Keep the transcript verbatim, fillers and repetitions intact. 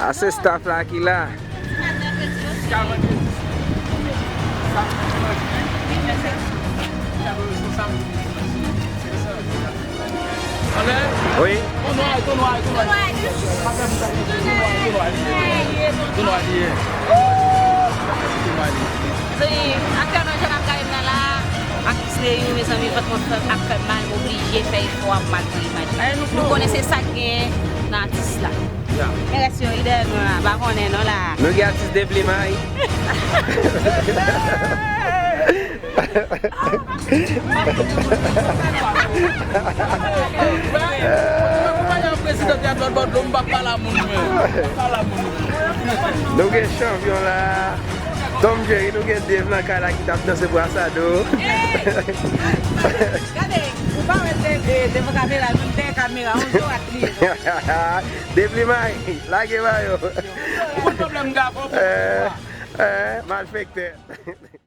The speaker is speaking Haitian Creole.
A se staff la ki la. Wi. Mezanmi, aktè nan jan n ap gade m nan la, aktris Neyou, mezanmi, vant mwen ap fè mal, m oblije fè efò a pou m al pran imaj la. Nou konnen se sa k genyen nan atis la. Men rès yo, li dèyè nou la, pa konnen non la. Nou gen atis Deplimay. Nou gen chanpyon la. Tom Jerry, nou gen Dave nan kay la ki t ap danse brasado. Gade, ou pa wè Dave devan kamera, menm dèyè kamera, on zo ak li. Deplimay, lage ba yo. Ou konn pwoblèm Gabo? Eh, eh, malfektè.